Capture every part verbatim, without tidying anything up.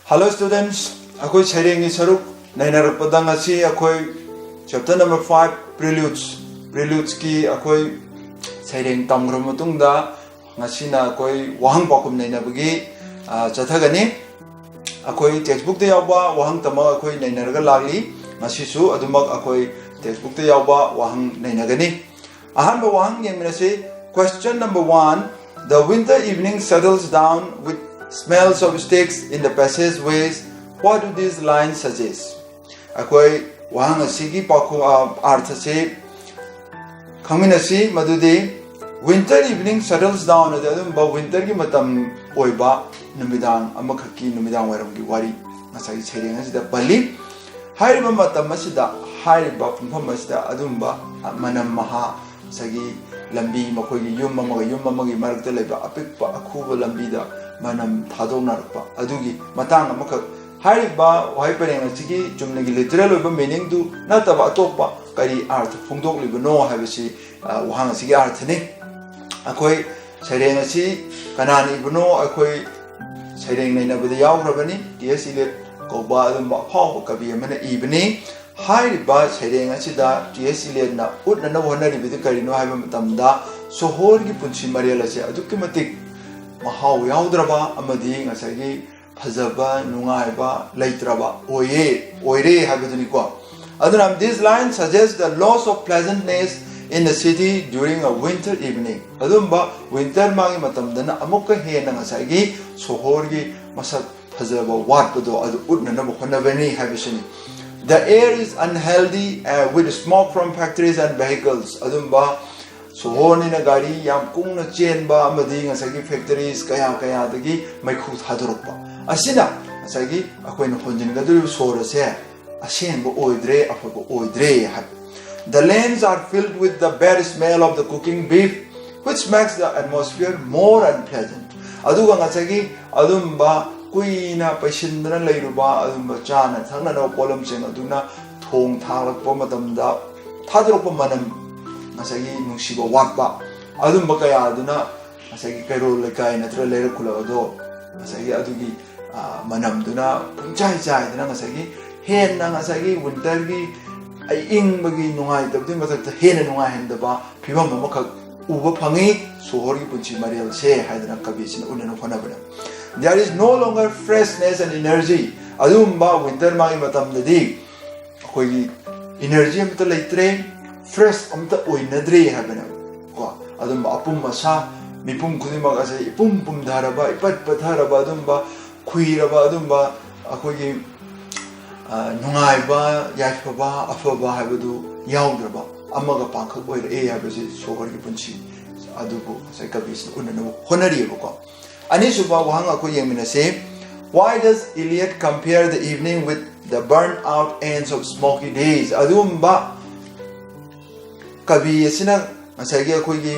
Hello students, ꯑꯩꯈꯣꯏ ꯁꯩꯔꯦꯡꯒꯤ ꯁꯔꯨꯛ ꯅꯩꯅꯔꯛꯄꯗ ꯉꯁꯤ ꯑꯩꯈꯣꯏ chapter number five, Preludes, Preludes ꯀꯤ ꯑꯩꯈꯣꯏ ꯁꯩꯔꯦꯡ ꯇꯝꯈ꯭ꯔꯕ ꯃꯇꯨꯡꯗ ꯉꯁꯤꯅ ꯑꯩꯈꯣꯏ ꯋꯥꯍꯪ ꯄꯥꯎꯈꯨꯝ ꯅꯩꯅꯕꯒꯤ, ꯑ, ꯆꯠꯊꯒꯅꯤ꯫ ꯑꯩꯈꯣꯏ textbook ꯇ ꯌꯥꯎꯕ ꯋꯥꯍꯪ ꯇꯝꯃꯒ ꯑꯩꯈꯣꯏ ꯅꯩꯅꯔꯒ ꯂꯥꯛꯂꯤ꯫ ꯉꯁꯤꯁꯨ ꯑꯗꯨꯃꯛ ꯑꯩꯈꯣꯏ textbook ꯇ ꯌꯥꯎꯕ ꯋꯥꯍꯪ ꯅꯩꯅꯒꯅꯤ꯫ ꯑꯍꯥꯟꯕ ꯋꯥꯍꯪ ꯌꯦꯡꯃꯤꯟꯅꯁꯤ꯫ Question number one, the winter evening settles down with smells of sticks in the passageways. What do these lines suggest? ꯑꯩꯈꯣꯏ ꯋꯥꯍꯪ ꯑꯁꯤꯒꯤ ꯄꯥꯎꯈꯨꯝ, ꯑ, ꯑꯥꯔꯊꯁꯤ ꯈꯪꯃꯤꯟꯅꯁꯤ꯫ ꯃꯗꯨꯗꯤ winter evening settles down ꯑꯗꯤ ꯑꯗꯨꯝꯕ winter ꯒꯤ ꯃꯇꯝ ꯑꯣꯏꯕ ꯅꯨꯃꯤꯗꯥꯡ ꯑꯃꯈꯛꯀꯤ ꯅꯨꯃꯤꯗꯥꯡ ꯋꯥꯏꯔꯝꯒꯤ ꯋꯥꯔꯤ ꯉꯁꯥꯏꯒꯤ ꯁꯩꯔꯦꯡ ꯑꯁꯤꯗ ꯄꯜꯂꯤ꯫ ꯍꯥꯏꯔꯤꯕ ꯃꯇꯝ ꯑꯁꯤꯗ, ꯍꯥꯏꯔꯤꯕ ꯄꯨꯡꯐꯝ ꯑꯁꯤꯗ ꯑꯗꯨꯝꯕ ꯃꯅꯝ ꯃꯍꯥ, ꯉꯁꯥꯏꯒꯤ ꯂꯝꯕꯤ, ꯃꯈꯣꯏꯒꯤ ꯌꯨꯝ ꯑꯃꯒ ꯌꯨꯝ ꯑꯃꯒꯤ ꯃꯔꯛꯇ ꯂꯩꯕ ꯑꯄꯤꯛꯄ ꯑꯈꯨꯕ ꯂꯝꯕꯤꯗ ꯃꯅꯝ ꯊꯥꯗꯣꯛꯅꯔꯛꯄ ꯑꯗꯨꯒꯤ ꯃꯇꯥꯡ ꯑꯃꯈꯛ, ꯍꯥꯏꯔꯤꯕ ꯋꯥꯍꯩ ꯄꯔꯦꯡ ꯑꯁꯤꯒꯤ ꯆꯨꯝꯅꯒꯤ literal ꯑꯣꯏꯕ meaning ꯗꯨ ꯅꯠꯇꯕ ꯑꯇꯣꯞꯄ ꯀꯔꯤ ꯑꯥꯔꯊ ꯐꯣꯡꯗꯣꯛꯂꯤꯕꯅꯣ ꯍꯥꯏꯕꯁꯤ, ꯑ, ꯋꯥꯍꯪ ꯑꯁꯤꯒꯤ ꯑꯥꯔꯊꯅꯤ꯫ ꯑꯩꯈꯣꯏ ꯁꯩꯔꯦꯡ ꯑꯁꯤ ꯀꯅꯥꯅ ꯏꯕꯅꯣ ꯑꯩꯈꯣꯏ ꯁꯩꯔꯦꯡ ꯅꯩꯅꯕꯗ ꯌꯥꯎꯈ꯭ꯔꯕꯅꯤ꯫ ꯇꯤ ꯑꯦꯁ ꯏꯂꯤꯌꯠ ꯀꯧꯕ ꯑꯗꯨꯝꯕ ꯑꯐꯥꯎꯕ ꯀꯕꯤ ꯑꯃꯅ ꯏꯕꯅꯤ꯫ ꯍꯥꯏꯔꯤꯕ ꯁꯩꯔꯦꯡ ꯑꯁꯤꯗ ꯇꯤ ꯑꯦꯁ ꯏꯂꯤꯌꯠꯅ ꯎꯠꯅꯅꯕ ꯍꯣꯠꯅꯔꯤꯕꯗꯨ ꯀꯔꯤꯅꯣ ꯍꯥꯏꯕ ꯃꯇꯝꯗ, ꯁꯣꯍꯣꯔꯒꯤ ꯄꯨꯟꯁꯤ ꯃꯔꯦꯜ ꯑꯁꯦ ꯑꯗꯨꯛꯀꯤ ꯃꯇꯤꯛ ꯃꯍꯥꯎ ꯌꯥꯎꯗ꯭ꯔꯕ ꯑꯃꯗꯤ ꯉꯁꯥꯏꯒꯤ ꯐꯖꯕ, ꯅꯨꯡꯉꯥꯏꯕ ꯂꯩꯇ꯭ꯔꯕ ꯑꯣꯏꯌꯦ, ꯑꯣꯏꯔꯦ ꯍꯥꯏꯕꯗꯨꯅꯤꯀꯣ꯫ ꯑꯗꯨꯅ, this line suggests the loss of pleasantness in the city during a winter evening. ꯑꯗꯨꯝꯕ winter ꯃꯥꯒꯤ ꯃꯇꯝꯗꯅ ꯑꯃꯨꯛꯀ ꯍꯦꯟꯅ ꯉꯁꯥꯏꯒꯤ ꯁꯣꯍꯣꯔꯒꯤ ꯃꯁꯛ ꯐꯖꯕ ꯋꯥꯠꯄꯗꯣ ꯑꯗꯨ ꯎꯠꯅꯅꯕ ꯍꯣꯠꯅꯕꯅꯤ ꯍꯥꯏꯕꯁꯤꯅꯤ꯫ The air is unhealthy, uh, with smoke from factories and vehicles. ꯑꯗꯨꯝꯕ ꯁꯣꯍꯣꯔꯅꯤꯅ ꯒꯥꯔꯤ ꯌꯥꯝ ꯀꯨꯡꯅ ꯆꯦꯟꯕ ꯑꯃꯗꯤ ꯉꯁꯥꯏꯒꯤ factories ꯀꯌꯥ ꯀꯌꯥꯗꯒꯤ ꯃꯩꯈꯨ ꯊꯥꯗꯣꯔꯛꯄ ꯑꯁꯤꯅ ꯉꯁꯥꯏꯒꯤ ꯑꯩꯈꯣꯏꯅ ꯍꯣꯟꯖꯤꯟꯒꯗꯧꯔꯤꯕ ꯁꯣꯔ ꯑꯁꯦ ꯑꯁꯦꯡꯕ ꯑꯣꯏꯗ꯭ꯔꯦ, ꯑꯐꯕ ꯑꯣꯏꯗ꯭ꯔꯦ ꯍꯥꯏꯕ꯫ The lanes are filled with the bad smell of the cooking beef, which makes the atmosphere more unpleasant. ꯑꯗꯨꯒ ꯉꯁꯥꯏꯒꯤ ꯑꯗꯨꯝꯕ ꯀꯨꯏꯅ ꯄꯩꯁꯤꯟꯗꯅ ꯂꯩꯔꯨꯕ ꯑꯗꯨꯝꯕ ꯆꯥꯅ ꯊꯛꯅꯅꯕ ꯄꯣꯠꯂꯝꯁꯤꯡ ꯑꯗꯨꯅ ꯊꯣꯡ ꯊꯥꯛꯂꯛꯄ ꯃꯇꯝꯗ ꯊꯥꯗꯣꯔꯛꯄ ꯃꯅꯝ, ꯉꯁꯥꯏꯒꯤ ꯅꯨꯡꯁꯤꯕ ꯋꯥꯠꯄ, ꯑꯗꯨꯝꯕ ꯀꯌꯥ ꯑꯗꯨꯅ ꯉꯁꯥꯏꯒꯤ ꯀꯩꯔꯣꯜ ꯂꯩꯀꯥꯏ ꯅꯠꯇ꯭ꯔꯒ ꯂꯩꯔꯛ ꯈꯨꯜꯂꯛ ꯑꯗꯣ ꯉꯁꯥꯏꯒꯤ ꯑꯗꯨꯒꯤ ꯃꯅꯝꯗꯨꯅ ꯄꯨꯡꯆꯥꯏ ꯆꯥꯏꯗꯅ ꯉꯁꯥꯏꯒꯤ ꯍꯦꯟꯅ ꯉꯁꯥꯏꯒꯤ ꯋꯤꯟꯇꯔꯒꯤ ꯑꯏꯪꯕꯒꯤ ꯅꯨꯡꯉꯥꯏꯇꯕꯗꯨꯒꯤ ꯃꯊꯛꯇ ꯍꯦꯟꯅ ꯅꯨꯡꯉꯥꯏꯍꯟꯗꯕ ꯐꯤꯕꯝ ꯑꯃꯈꯛ ꯎꯕ ꯐꯪꯉꯤ ꯁꯣꯍꯣꯔꯒꯤ ꯄꯨꯟꯁꯤ ꯃꯔꯦꯜꯁꯦ ꯍꯥꯏꯗꯅ ꯀꯕꯤꯁꯤꯅ ꯎꯠꯅꯅꯕ ꯍꯣꯠꯅꯕꯅꯦ꯫ There is no longer freshness and energy. ꯑꯗꯨꯒꯨꯝꯕ ꯋꯤꯟꯇꯔ ꯃꯥꯒꯤ ꯃꯇꯝꯗꯗꯤ ꯑꯩꯈꯣꯏꯒꯤ ꯏꯅꯔꯖꯤ ꯑꯃꯇ ꯂꯩꯇ꯭ꯔꯦ, ꯐ꯭ꯔꯦꯁ ꯑꯃꯇ ꯑꯣꯏꯅꯗ꯭ꯔꯦ ꯍꯥꯏꯕꯅꯦꯕ ꯀꯣ꯫ ꯑꯗꯨꯝꯕ ꯑꯄꯨꯝ ꯑꯁꯥ, ꯃꯤꯄꯨꯝ ꯈꯨꯗꯤꯡꯃꯛ ꯑꯁꯦ ꯏꯄꯨꯝ ꯄꯨꯝꯊꯔꯕ, ꯏꯄꯠ ꯄꯠꯊꯔꯕ, ꯑꯗꯨꯝꯕ ꯈꯨꯏꯔꯕ, ꯑꯗꯨꯝꯕ ꯑꯩꯈꯣꯏꯒꯤ ꯅꯨꯡꯉꯥꯏꯕ, ꯌꯥꯏꯐꯕ, ꯑꯐꯕ ꯍꯥꯏꯕꯗꯨ ꯌꯥꯎꯗ꯭ꯔꯕ ꯑꯃꯒ ꯄꯥꯡꯈꯛ ꯑꯣꯏꯔꯛꯑꯦ ꯍꯥꯏꯕꯁꯤ ꯁꯣꯍꯣꯔꯒꯤ ꯄꯨꯟꯁꯤ ꯑꯗꯨꯕꯨ ꯉꯁꯥꯏ ꯀꯕꯤꯁꯤꯅ ꯎꯠꯅꯅꯕ ꯍꯣꯠꯅꯔꯤꯑꯕꯀꯣ꯫ ꯑꯅꯤꯁꯨꯕ ꯋꯥꯍꯪ ꯑꯩꯈꯣꯏ ꯌꯦꯡꯃꯤꯟꯅꯁꯤ꯫ Why does Eliot compare the evening with the burnt out ends of smoky days? ꯑꯗꯨꯒꯨꯝꯕ ꯀꯕꯤ ꯑꯁꯤꯅ ꯉꯁꯥꯏꯒꯤ ꯑꯩꯈꯣꯏꯒꯤ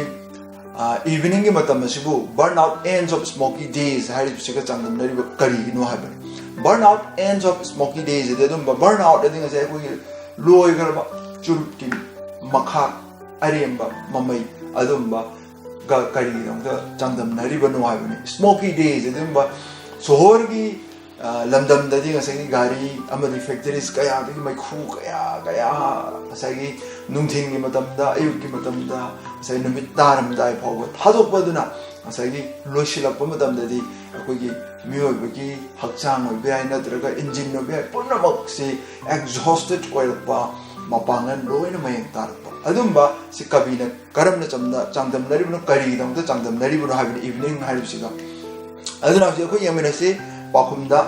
ꯏꯚꯤꯅꯤꯡꯒꯤ ꯃꯇꯝ ꯑꯁꯤꯕꯨ burnt out ends of smoky days ꯍꯥꯏꯔꯤꯕꯁꯤꯒ ꯆꯥꯡꯗꯝꯅꯔꯤꯕ ꯀꯔꯤꯒꯤꯅꯣ ꯍꯥꯏꯕꯅꯤ꯫ Burnt out ends of smoky days ꯍꯥꯏꯗꯤ ꯑꯗꯨꯝꯕ burnt out ꯍꯥꯏꯗꯤ ꯉꯁꯥꯏ ꯑꯩꯈꯣꯏꯒꯤ ꯂꯣꯏꯈ꯭ꯔꯕ ꯆꯨꯔꯨꯞꯀꯤ ꯃꯈꯥ ꯑꯔꯦꯝꯕ ꯃꯃꯩ ꯑꯗꯨꯝꯕ ꯀꯔꯤꯒꯤꯗꯃꯛꯇ ꯆꯥꯡꯗꯝꯅꯔꯤꯕꯅꯣ ꯍꯥꯏꯕꯅꯤ꯫ Smoky days ꯑꯗꯨꯒꯨꯝꯕ ꯁꯣꯍꯣꯔꯒꯤ ꯂꯝꯗꯝꯗꯗꯤ ꯉꯁꯥꯏꯒꯤ ꯒꯥꯔꯤ ꯑꯃꯗꯤ ꯐꯦꯛꯇꯔꯤꯁ ꯀꯌꯥꯗꯒꯤ ꯃꯩꯈꯨ ꯀꯌꯥ ꯀꯌꯥ ꯉꯁꯥꯏꯒꯤ ꯅꯨꯡꯊꯤꯜꯒꯤ ꯃꯇꯝꯗ, ꯑꯌꯨꯛꯀꯤ ꯃꯇꯝꯗ, ꯉꯁꯥꯏ ꯅꯨꯃꯤꯠ ꯇꯥꯔꯝꯗꯥꯏ ꯐꯥꯎꯕ ꯊꯥꯗꯣꯛꯄꯗꯨꯅ ꯉꯁꯥꯏꯒꯤ ꯂꯣꯏꯁꯤꯜꯂꯛꯄ ꯃꯇꯝꯗꯗꯤ ꯑꯩꯈꯣꯏꯒꯤ ꯃꯤꯑꯣꯏꯕꯒꯤ ꯍꯛꯆꯥꯡ ꯑꯣꯏꯕ ꯌꯥꯏ, ꯅꯠꯇ꯭ꯔꯒ ꯏꯟꯖꯤꯟ ꯑꯣꯏꯕ ꯌꯥꯏ, ꯄꯨꯝꯅꯃꯛꯁꯤ ꯑꯦꯛꯖꯣꯁꯇꯦꯠ ꯑꯣꯏꯔꯛꯄ, ꯃꯄꯥꯡꯒꯜ ꯂꯣꯏꯅ ꯃꯌꯦꯡ ꯇꯥꯔꯛꯄ꯫ ꯑꯗꯨꯝꯕ ꯁꯤ ꯀꯕꯤꯅ ꯀꯔꯝꯅ ꯆꯝꯅ ꯆꯥꯡꯗꯝꯅꯔꯤꯕꯅꯣ, ꯀꯔꯤꯒꯤꯗꯃꯛꯇ ꯆꯥꯡꯗꯝꯅꯔꯤꯕꯅꯣ ꯍꯥꯏꯕꯅꯤ ꯏꯚꯤꯅꯤꯡ ꯍꯥꯏꯔꯤꯕꯁꯤꯒ꯫ ꯑꯗꯨꯅ ꯍꯧꯖꯤꯛ ꯑꯩꯈꯣꯏ ꯌꯦꯡꯃꯤꯟꯅꯁꯤ ꯄꯥꯎꯈꯨꯝꯗ꯫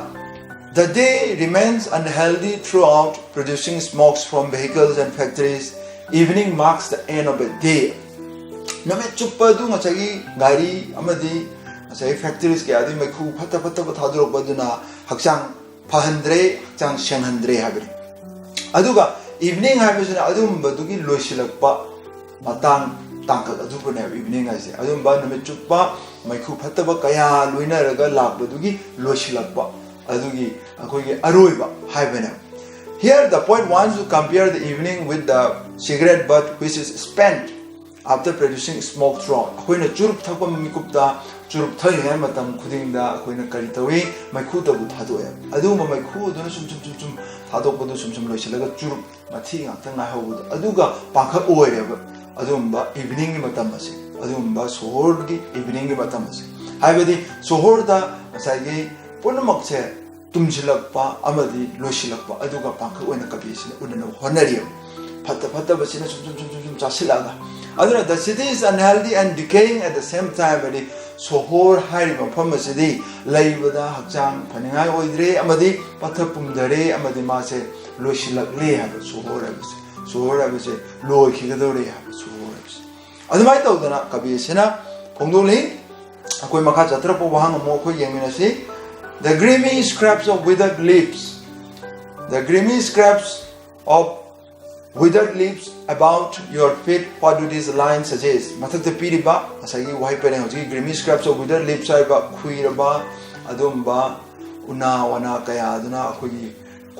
The day remains unhealthy throughout, producing smokes from vehicles and factories. Evening marks the end of a day. ꯅꯨꯃꯤꯠ ꯆꯨꯞꯄ ꯑꯗꯨ ꯉꯁꯥꯏꯒꯤ ꯒꯥꯔꯤ ꯑꯃꯗꯤ ꯉꯁꯥꯏꯒꯤ ꯐꯦꯛꯇꯔꯤꯁ ꯀꯌꯥꯗꯒꯤ ꯃꯩꯈꯨ ꯐꯠꯇ ꯐꯠꯇꯕ ꯊꯥꯗꯣꯔꯛꯄ ꯑꯗꯨꯅ ꯍꯛꯆꯥꯡ ꯐꯍꯟꯗ꯭ꯔꯦ, ꯍꯛꯆꯥꯡ ꯁꯦꯡꯍꯟꯗ꯭ꯔꯦ ꯍꯥꯏꯕꯅꯤ꯫ ꯑꯗꯨꯒ ꯏꯚꯤꯅꯤꯡ ꯍꯥꯏꯕꯁꯤꯅ ꯑꯗꯨꯒꯨꯝꯕꯗꯨꯒꯤ ꯂꯣꯏꯁꯤꯜꯂꯛꯄ ꯃꯇꯥꯡ ꯇꯥꯡꯀꯛ ꯑꯗꯨꯕꯨꯅꯦꯕ ꯏꯚꯤꯅꯤꯡ ꯍꯥꯏꯁꯦ꯫ ꯑꯗꯨꯝꯕ ꯅꯨꯃꯤꯠ ꯆꯨꯞꯄ ꯃꯩꯈꯨ ꯐꯠꯇꯕ ꯀꯌꯥ ꯂꯣꯏꯅꯔꯒ ꯂꯥꯛꯄꯗꯨꯒꯤ ꯂꯣꯏꯁꯤꯜꯂꯛꯄ, ꯑꯗꯨꯒꯤ ꯑꯩꯈꯣꯏꯒꯤ ꯑꯔꯣꯏꯕ ꯍꯥꯏꯕꯅꯦꯕ꯫ Here the poet wants to compare the evening with the cigarette butt which is spent After producing smoke throughout, ꯑꯩꯈꯣꯏꯅ ꯆꯨꯔꯨꯞ ꯊꯛꯄ ꯃꯤꯀꯨꯞꯇ, ꯆꯨꯔꯨꯞ ꯊꯛꯂꯤꯉꯩ ꯃꯇꯝ ꯈꯨꯗꯤꯡꯗ ꯑꯩꯈꯣꯏꯅ ꯀꯔꯤ ꯇꯧꯏ? ꯃꯩꯈꯨꯗꯕꯨ ꯊꯥꯗꯣꯛꯑꯦ꯫ ꯑꯗꯨꯒꯨꯝꯕ ꯃꯩꯈꯨ ꯑꯗꯨꯅ ꯁꯨꯝ ꯁꯨꯝ ꯁꯨꯝ ꯁꯨꯝ ꯊꯥꯗꯣꯛꯄꯗꯨ ꯁꯨꯝ ꯁꯨꯝ ꯂꯣꯏꯁꯤꯜꯂꯒ ꯆꯨꯔꯨꯞ ꯃꯊꯤ ꯉꯥꯛꯇ ꯉꯥꯏꯍꯧꯕꯗꯣ, ꯑꯗꯨꯒ ꯄꯥꯡꯈꯛ ꯑꯣꯏꯔꯦꯕ꯫ ꯑꯗꯨꯒꯨꯝꯕ eveningꯒꯤ ꯃꯇꯝ ꯑꯁꯦ, ꯑꯗꯨꯒꯨꯝꯕ ꯁꯣꯍꯣꯔꯒꯤ eveningꯒꯤ ꯃꯇꯝ ꯑꯁꯦ, ꯍꯥꯏꯕꯗꯤ ꯁꯣꯍꯣꯔꯗ ꯉꯁꯥꯏꯒꯤ ꯄꯨꯝꯅꯃꯛꯁꯦ ꯇꯨꯝꯁꯤꯜꯂꯛꯄ ꯑꯃꯗꯤ ꯂꯣꯏꯁꯤꯜꯂꯛꯄ, ꯑꯗꯨꯒ ꯄꯥꯡꯈꯛ ꯑꯣꯏꯅ ꯀꯕꯤꯁꯤꯅ ꯎꯅꯅꯕ ꯍꯣꯠꯅꯔꯤꯕ꯫ ꯐꯠꯇ ꯐꯠꯇꯕꯁꯤꯅ ꯁꯨꯝ ꯁꯨꯝ ꯁꯨꯝ ꯁꯨꯝ ꯁꯨꯝ ꯆꯥꯁꯤꯜꯂꯛꯑꯒ, ꯑꯗꯨꯅ the city is unhealthy and decaying at the same time, ꯍꯥꯏꯗꯤ ꯁꯣꯍꯣꯔ ꯍꯥꯏꯔꯤꯕ ꯃꯐꯝ ꯑꯁꯤꯗꯤ ꯂꯩꯕꯗ ꯍꯛꯆꯥꯡ ꯐꯅꯤꯡꯉꯥꯏ ꯑꯣꯏꯗ꯭ꯔꯦ ꯑꯃꯗꯤ ꯄꯠꯊ ꯄꯨꯝꯊꯔꯦ ꯑꯃꯗꯤ ꯃꯥꯁꯦ ꯂꯣꯏꯁꯤꯜꯂꯛꯂꯦ ꯍꯥꯏꯕ꯫ ꯁꯣꯍꯣꯔ ꯍꯥꯏꯕꯁꯦ, ꯁꯣꯍꯣꯔ ꯍꯥꯏꯕꯁꯦ ꯂꯣꯏꯈꯤꯒꯗꯧꯔꯦ ꯍꯥꯏꯕ꯫ ꯁꯣꯍꯣꯔ ꯍꯥꯏꯕꯁꯦ ꯑꯗꯨꯃꯥꯏꯅ ꯇꯧꯗꯅ ꯀꯕꯤ ꯑꯁꯤꯅ ꯐꯣꯡꯗꯣꯛꯂꯤ꯫ ꯑꯩꯈꯣꯏ ꯃꯈꯥ ꯆꯠꯊꯔꯛꯄ ꯋꯥꯍꯪ ꯑꯃꯨꯛ ꯑꯩꯈꯣꯏ ꯌꯦꯡꯃꯤꯟꯅꯁꯤ꯫ The grimy scraps of withered leaves, the grimy scraps of withered leaves about your feet, what do these lines suggest? ꯃꯊꯛꯇ ꯄꯤꯔꯤꯕ ꯉꯁꯥꯏꯒꯤ ꯋꯥꯍꯩ ꯄꯔꯦꯡ ꯍꯧꯖꯤꯛꯀꯤ grimy scraps of withered leaves ꯍꯥꯏꯔꯤꯕ ꯈꯨꯏꯔꯕ ꯑꯗꯨꯒꯨꯝꯕ ꯎꯅꯥ ꯋꯥꯅꯥ ꯀꯌꯥ ꯑꯗꯨꯅ ꯑꯩꯈꯣꯏꯒꯤ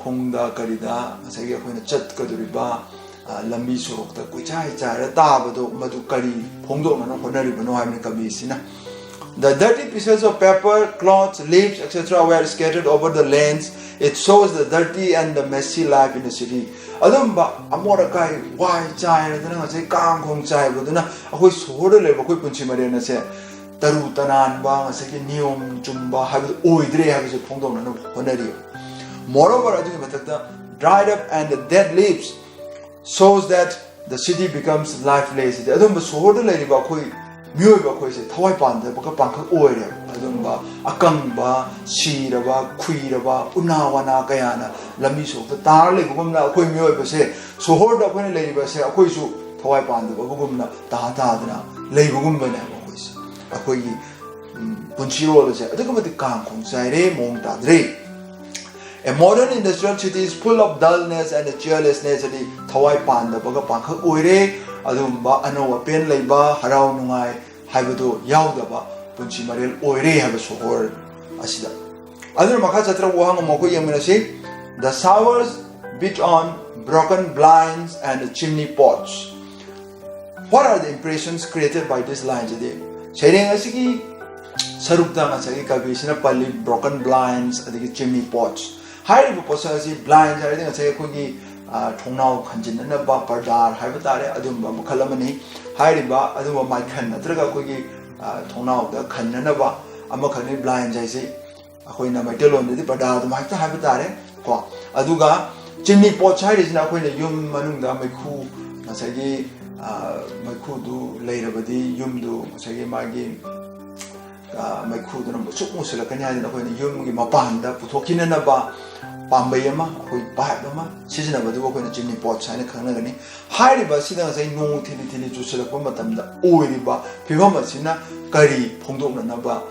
ꯈꯣꯡꯗ ꯀꯔꯤꯗ ꯉꯁꯥꯏꯒꯤ ꯑꯩꯈꯣꯏꯅ ꯆꯠꯀꯗꯧꯔꯤꯕ, ꯑ, ꯂꯝꯕꯤ ꯁꯣꯔꯣꯛꯇ ꯀꯣꯏꯆꯥꯏ ꯆꯥꯏꯔ ꯇꯥꯕꯗꯣ, ꯃꯗꯨ ꯀꯔꯤ ꯐꯣꯡꯗꯣꯛꯅꯅꯕ ꯍꯣꯠꯅꯔꯤꯕꯅꯣ ꯍꯥꯏꯕꯅꯤ ꯀꯕꯤꯁꯤꯅ꯫ The dirty pieces of paper, cloth, leaves, et cetera were scattered over the lanes. It shows the dirty and the messy life in the city. ꯑꯗꯨꯝꯕ ꯑꯃꯣꯠ ꯑꯀꯥꯏ ꯋꯥꯏ ꯆꯥꯏꯔꯗꯅ ꯉꯁꯥꯏ ꯀꯥꯡ ꯈꯣꯡ ꯆꯥꯏꯕꯗꯨꯅ ꯑꯩꯈꯣꯏ ꯁꯣꯍꯣꯔꯗ ꯂꯩꯕ ꯑꯩꯈꯣꯏ ꯄꯨꯟꯁꯤ ꯃꯔꯦꯜ ꯑꯁꯦ ꯇꯔꯨ ꯇꯅꯥꯟꯕ, ꯉꯁꯥꯏꯒꯤ ꯅꯤꯌꯣꯝ ꯆꯨꯝꯕ ꯍꯥꯏꯕꯗꯨ ꯑꯣꯏꯗ꯭ꯔꯦ ꯍꯥꯏꯕꯁꯦ ꯐꯣꯡꯗꯣꯛꯅꯅꯕ ꯍꯣꯠꯅꯔꯤ꯫ Moreover, ꯑꯗꯨꯒꯤ ꯃꯊꯛꯇ, dried up and dead leaves shows that the city becomes lifeless. ꯑꯗꯨꯝꯕ ꯁꯣꯍꯣꯔꯗ ꯂꯩꯔꯤꯕ ꯑꯩꯈꯣꯏ ꯃꯤꯑꯣꯏꯕ ꯑꯩꯈꯣꯏꯁꯦ ꯊꯋꯥꯏ ꯄꯥꯟꯗꯕꯒ ꯄꯥꯡꯈꯛ ꯑꯣꯏꯔꯦꯕ꯫ ꯑꯗꯨꯝꯕ ꯑꯀꯪꯕ, ꯁꯤꯔꯕ, ꯈꯨꯏꯔꯕ, ꯎꯅꯥ ꯋꯥꯅꯥ ꯀꯌꯥꯅ ꯂꯝꯕꯤ ꯁꯣꯔꯣꯛꯇ ꯇꯥꯔ ꯂꯩꯕꯒꯨꯝꯅ ꯑꯩꯈꯣꯏ ꯃꯤꯑꯣꯏꯕꯁꯦ, ꯁꯣꯍꯣꯔꯗ ꯑꯩꯈꯣꯏꯅ ꯂꯩꯔꯤꯕꯁꯦ, ꯑꯩꯈꯣꯏꯁꯨ ꯊꯋꯥꯏ ꯄꯥꯟꯗꯕꯒꯨꯝꯅ ꯇꯥ ꯇꯥꯗꯅ ꯂꯩꯕꯒꯨꯝꯕꯅꯦꯕ ꯑꯩꯈꯣꯏꯁꯦ꯫ ꯑꯩꯈꯣꯏꯒꯤ, ꯎꯝ, ꯄꯨꯟꯁꯤꯔꯣꯜ ꯑꯁꯦ ꯑꯗꯨꯛꯀꯤ ꯃꯇꯤꯛ ꯀꯥꯡ ꯈꯣꯡ ꯆꯥꯏꯔꯦ, ꯃꯑꯣꯡ ꯇꯥꯗ꯭ꯔꯦ꯫ A modern industrial city is full of dullness and cheerlessness. ꯍꯥꯏꯗꯤ ꯊꯋꯥꯏ ꯄꯥꯟꯗꯕꯒ ꯄꯥꯡꯈꯛ ꯑꯣꯏꯔꯦ꯫ ꯑꯗꯨꯒꯨꯝꯕ ꯑꯅꯧ ꯑꯄꯦꯟ ꯂꯩꯕ, ꯍꯔꯥꯎ ꯅꯨꯡꯉꯥꯏ ꯍꯥꯏꯕꯗꯨ ꯌꯥꯎꯗꯕ ꯄꯨꯟꯁꯤ ꯃꯔꯦꯜ ꯑꯣꯏꯔꯦ ꯍꯥꯏꯕ ꯁꯣꯍꯣꯔ ꯑꯁꯤꯗ꯫ ꯑꯗꯨꯅ ꯃꯈꯥ ꯆꯠꯊꯔꯛꯄ ꯋꯥꯍꯪ ꯑꯃ ꯑꯩꯈꯣꯏ ꯌꯦꯡꯃꯤꯟꯅꯁꯤ꯫ The showers beat on broken blinds and chimney pots. What are the impressions created by these lines? ꯍꯥꯏꯗꯤ ꯁꯩꯔꯦꯡ ꯑꯁꯤꯒꯤ ꯁꯔꯨꯛꯇ ꯉꯁꯥꯏꯒꯤ ꯀꯕꯤꯁꯤꯅ ꯄꯜꯂꯤ broken blinds ꯑꯗꯒꯤ chimney pots꯫ ꯍꯥꯏꯔꯤꯕ ꯄꯣꯠꯁꯛ ꯑꯁꯤ, blinds ꯍꯥꯏꯔꯗꯤ ꯉꯁꯥꯏ ꯑꯩꯈꯣꯏꯒꯤ, ꯑ, ꯊꯣꯡꯅꯥꯎ ꯈꯟꯖꯤꯟꯅꯅꯕ ꯄꯔꯗꯥꯔ ꯍꯥꯏꯕ ꯇꯥꯔꯦ, ꯑꯗꯨꯝꯕ ꯃꯈꯜ ꯑꯃꯅꯤ꯫ ꯍꯥꯏꯔꯤꯕ ꯑꯗꯨꯝꯕ ꯃꯥꯏꯈꯟ ꯅꯠꯇ꯭ꯔꯒ ꯑꯩꯈꯣꯏꯒꯤ, ꯑ, ꯊꯣꯡꯅꯥꯎꯗ ꯈꯟꯅꯅꯕ ꯑꯃꯈꯛꯅꯤ blinds ꯍꯥꯏꯁꯤ꯫ ꯑꯩꯈꯣꯏꯅ ꯃꯩꯇꯩꯂꯣꯟꯗꯗꯤ ꯄꯔꯗꯥ ꯑꯗꯨꯝ ꯍꯦꯛꯇ ꯍꯥꯏꯕ ꯇꯥꯔꯦ ꯀꯣ꯫ ꯑꯗꯨꯒ chimney pots ꯍꯥꯏꯔꯤꯁꯤꯅ ꯑꯩꯈꯣꯏꯅ ꯌꯨꯝ ꯃꯅꯨꯡꯗ ꯃꯩꯈꯨ, ꯉꯁꯥꯏꯒꯤ, ꯑ, ꯃꯩꯈꯨꯗꯨ ꯂꯩꯔꯕꯗꯤ ꯌꯨꯝꯗꯨ ꯉꯁꯥꯏꯒꯤ ꯃꯥꯒꯤ, ꯑ, ꯃꯩꯈꯨꯗꯨꯅ ꯃꯨꯁꯨꯛ ꯃꯨꯁꯤꯜꯂꯛꯀꯅꯤ ꯍꯥꯏꯗꯅ ꯑꯩꯈꯣꯏꯅ ꯌꯨꯝꯒꯤ ꯃꯄꯥꯟꯗ ꯄꯨꯊꯣꯛꯈꯤꯅꯅꯕ ꯄꯥꯝꯕꯩ ꯑꯃ, ꯑꯩꯈꯣꯏ pipe ꯑꯃ ꯁꯤꯖꯤꯟꯅꯕꯗꯨꯕꯨ ꯑꯩꯈꯣꯏꯅ chimney pots ꯍꯥꯏꯅ ꯈꯪꯅꯒꯅꯤ꯫ ꯍꯥꯏꯔꯤꯕ ꯑꯁꯤꯗ ꯉꯁꯥꯏ ꯅꯣꯡ ꯊꯤꯂꯤ ꯊꯤꯂꯤ ꯆꯨꯁꯤꯜꯂꯛꯄ ꯃꯇꯝꯗ ꯑꯣꯏꯔꯤꯕ ꯐꯤꯕꯝ ꯑꯁꯤꯅ ꯀꯔꯤ ꯐꯣꯡꯗꯣꯛꯅꯅꯕ,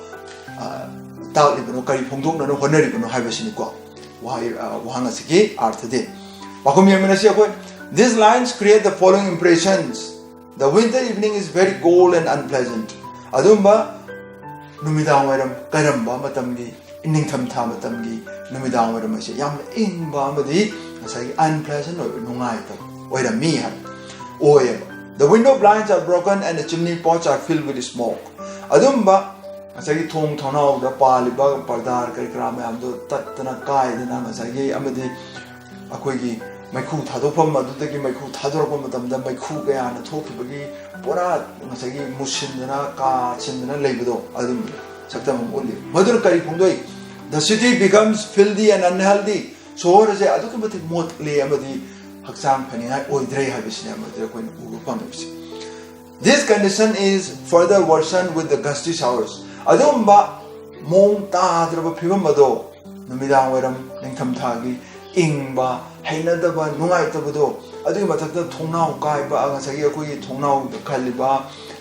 ꯑ, ꯇꯥꯛꯂꯤꯕꯅꯣ, ꯀꯔꯤ ꯐꯣꯡꯗꯣꯛꯅꯅꯕ ꯍꯣꯠꯅꯔꯤꯕꯅꯣ ꯍꯥꯏꯕꯁꯤꯅꯤꯀꯣ꯫ ꯋꯥꯍꯩ, ꯑ, ꯋꯥꯍꯪ ꯑꯁꯤꯒꯤ ꯑꯥꯔꯊꯗꯤ꯫ ꯄꯥꯎꯈꯨꯝ ꯌꯦꯡꯃꯤꯟꯅꯁꯤ ꯑꯩꯈꯣꯏ꯫ These lines create the following impressions. The winter evening is very cold and unpleasant. ꯑꯗꯨꯝꯕ ꯅꯨꯃꯤꯗꯥꯡ ꯋꯥꯏꯔꯝ ꯀꯥꯏꯔꯝꯕ ꯃꯇꯝꯒꯤ, ꯅꯤꯡꯊꯝꯊꯥ ꯃꯇꯝꯒꯤ ꯅꯨꯃꯤꯗꯥꯡ ꯋꯥꯏꯔꯝ ꯑꯁꯤ ꯌꯥꯝꯅ ꯏꯪꯕ ꯑꯃꯗꯤ ꯉꯁꯥꯏꯒꯤ unpleasant ꯑꯣꯏꯕ, ꯅꯨꯡꯉꯥꯏꯇꯕ ꯑꯣꯏꯔꯝꯃꯤ ꯍꯥꯏꯕ ꯑꯣꯏꯌꯦꯕ꯫ The window blinds are broken and the chimney pots are filled with smoke. ꯑꯗꯨꯝꯕ ꯉꯁꯥꯏꯒꯤ ꯊꯣꯡ ꯊꯣꯡꯅꯥꯎꯗ ꯄꯥꯜꯂꯤꯕ ꯄꯔꯗꯥꯔ ꯀꯔꯤ ꯀꯔꯥ ꯃꯌꯥꯝꯗꯣ ꯇꯠꯇꯅ ꯀꯥꯏꯗꯅ ꯉꯁꯥꯏꯒꯤ ꯑꯃꯗꯤ ꯑꯩꯈꯣꯏꯒꯤ ꯃꯩꯈꯨ ꯊꯥꯗꯣꯛꯐꯝ ꯑꯗꯨꯗꯒꯤ ꯃꯩꯈꯨ ꯊꯥꯗꯣꯔꯛꯄ ꯃꯇꯝꯗ ꯃꯩꯈꯨ ꯀꯌꯥꯅ ꯊꯣꯛꯈꯤꯕꯒꯤ ꯄꯨꯔꯥ ꯉꯁꯥꯏꯒꯤ ꯃꯨꯁꯤꯟꯗꯅ ꯀꯥꯁꯤꯟꯗꯅ ꯂꯩꯕꯗꯣ ꯑꯗꯨꯝꯕꯗꯣ ꯁꯛꯇꯝ ꯑꯃ ꯎꯠꯂꯤ꯫ ꯃꯗꯨꯅ ꯀꯔꯤ ꯐꯣꯡꯗꯣꯛꯏ? The city becomes filthy and unhealthy. ꯁꯣꯍꯣꯔ ꯑꯁꯦ ꯑꯗꯨꯛꯀꯤ ꯃꯇꯤꯛ ꯃꯣꯠꯂꯦ ꯑꯃꯗꯤ ꯍꯛꯆꯥꯡ ꯐꯅꯤꯡꯉꯥꯏ ꯑꯣꯏꯗ꯭ꯔꯦ ꯍꯥꯏꯕꯁꯤꯅꯦ ꯃꯗꯨꯗ ꯑꯩꯈꯣꯏꯅ ꯎꯕ ꯐꯪꯉꯤꯕꯁꯦ꯫ This condition is further worsened with the gusty showers. ꯑꯗꯨꯒꯨꯝꯕ ꯃꯑꯣꯡ ꯇꯥꯗ꯭ꯔꯕ ꯐꯤꯕꯝ ꯑꯗꯣ ꯅꯨꯃꯤꯗꯥꯡ ꯋꯥꯏꯔꯝ ꯅꯤꯡꯊꯝꯊꯥꯒꯤ ꯏꯪꯕ, ꯍꯩꯅꯗꯕ, ꯅꯨꯡꯉꯥꯏꯇꯕꯗꯣ, ꯑꯗꯨꯒꯤ ꯃꯊꯛꯇ ꯊꯣꯡꯅꯥꯎ ꯀꯥꯏꯕ, ꯉꯁꯥꯏꯒꯤ ꯑꯩꯈꯣꯏꯒꯤ ꯊꯣꯡꯅꯥꯎꯗ ꯈꯜꯂꯤꯕ,